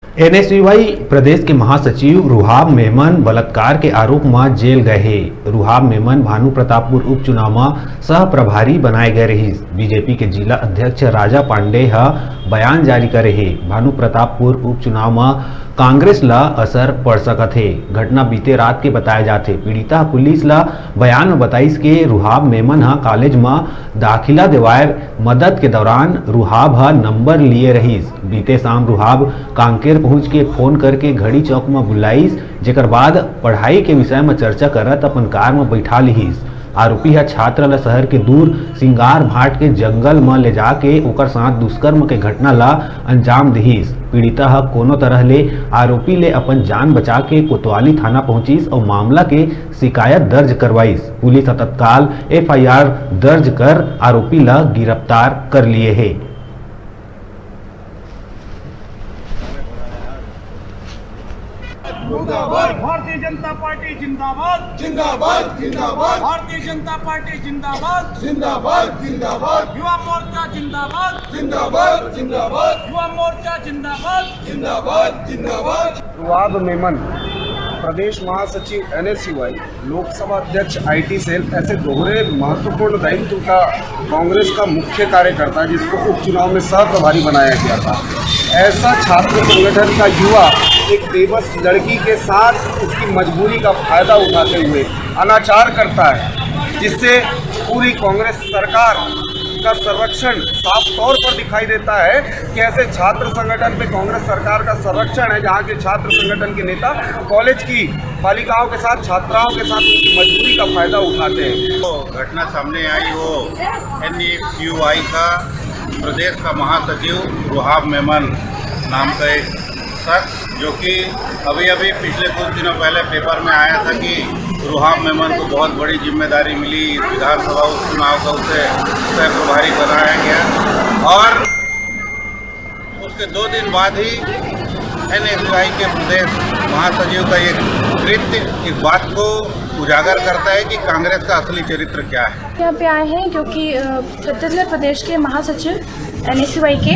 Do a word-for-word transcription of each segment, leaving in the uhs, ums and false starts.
NSUI प्रदेश के महासचिव रुहाब मेमन बलात्कार के आरोप म जेल गए हे। रुहाब मेमन भानु प्रतापपुर उपचुनाव म सह प्रभारी बनाए गए रहिस। बीजेपी के जिला अध्यक्ष राजा पांडे ह बयान जारी करे हे। भानु प्रतापपुर उपचुनाव म कांग्रेस ल असर पड़ सकत हे। घटना बीते रात के बताए जाथे। पीड़िता ह पुलिस ल बयान म बताइस के रुहाब मेमन ह कॉलेज म दाखिला देवाए मदद के दौरान रुहाब ह नंबर लिए रहिस। बीते शाम रुहाब कांकेर पहुंच के फोन करके घड़ी चौक म बुलाइस, जेकर बाद पढ़ाई के विषय म चर्चा करत अपन कार म बैठा लिहिस। आरोपी ह छात्र ल शहर के दूर सिंगार भाट के जंगल म ले जाके ओकर साथ दुष्कर्म के घटना ल अंजाम दिहिस। पीड़िता ह कोनो तरह ले आरोपी ले अपन जान बचा के कोतवाली थाना पहुंचिस अउ मामला के शिकायत दर्ज करवाइस। पुलिस ह तत्काल एफआईआर दर्ज कर आरोपी ल गिरफ्तार कर लिए हे। मुर्दाबाद। भारतीय जनता पार्टी जिंदाबाद। जिंदाबाद, जिंदाबाद। भारतीय जनता पार्टी जिंदाबाद। जिंदाबाद, जिंदाबाद। युवा मोर्चा जिंदाबाद। जिंदाबाद, जिंदाबाद। युवा मोर्चा जिंदाबाद। जिंदाबाद, जिंदाबाद। रुहाब मेमन, प्रदेश महासचिव एनएसयूआई, लोकसभा अध्यक्ष आईटी सेल, ऐसे दोहरे महत्वपूर्ण दायित्व का कांग्रेस का मुख्य कार्यकर्ता, जिसको उपचुनाव में सह प्रभारी बनाया गया था, ऐसा छात्र संगठन का युवा एक बेबस लड़की के साथ उसकी मजबूरी का फायदा उठाते हुए अनाचार करता है, जिससे पूरी कांग्रेस सरकार का संरक्षण साफ तौर पर दिखाई देता है कि ऐसे छात्र संगठन पे कांग्रेस सरकार का संरक्षण है, जहां के छात्र संगठन के नेता कॉलेज की बालिकाओं के साथ, छात्राओं के साथ उनकी मजबूरी का फायदा उठाते हैं। तो घटना सामने आई, वो एनएसयूआई का प्रदेश का महासचिव रुहाब मेमन नाम का एक शख्स, जो कि अभी अभी पिछले कुछ दिनों पहले पेपर में आया था कि रुहाब मेमन को बहुत बड़ी जिम्मेदारी मिली इस विधानसभा उपचुनाव का, उसे सह प्रभारी बनाया गया। और उसके दो दिन बाद ही एनएसयूआई के प्रदेश महासचिव का ये कृत्य इस बात को उजागर करता है कि कांग्रेस का असली चरित्र क्या है। यहाँ पे आए हैं क्योंकि अ, छत्तीसगढ़ प्रदेश के महासचिव एनएसयूआई के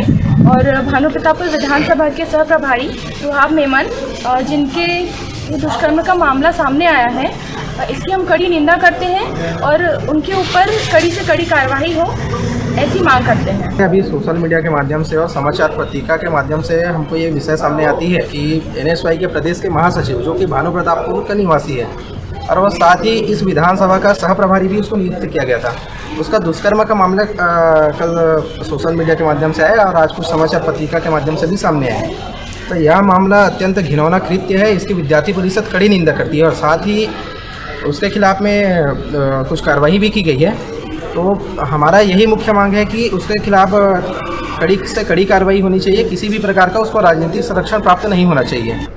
और भानु प्रतापपुर विधानसभा के सह प्रभारी रुहाब मेमन, अ, जिनके ये दुष्कर्म का मामला सामने आया है, अ, इसकी हम कड़ी निंदा करते हैं और उनके ऊपर कड़ी से कड़ी कार्रवाई हो, ऐसी मांग करते हैं। अभी सोशल मीडिया के माध्यम से और समाचार पत्रिका के माध्यम से हमको ये विषय सामने आती है कि एनएसयूआई के प्रदेश के महासचिव, जो कि भानु प्रतापपुर का निवासी है, और वो साथ ही इस विधानसभा का सह प्रभारी भी उसको नियुक्त किया गया था। उसका दुष्कर्म का मामला अ, कल सोशल मीडिया के माध्यम से आया और आज कुछ समाचार पत्रिका के माध्यम से भी सामने आया। तो यह मामला अत्यंत घिनौना कृत्य है, इसकी विद्यार्थी परिषद कड़ी निंदा करती है और साथ ही उसके खिलाफ में अ, कुछ कार्रवाई भी की गई है। तो हमारा यही मुख्य मांग है कि उसके खिलाफ अ, कड़ी से कड़ी कार्रवाई होनी चाहिए, किसी भी प्रकार का उसको राजनीतिक संरक्षण प्राप्त नहीं होना चाहिए।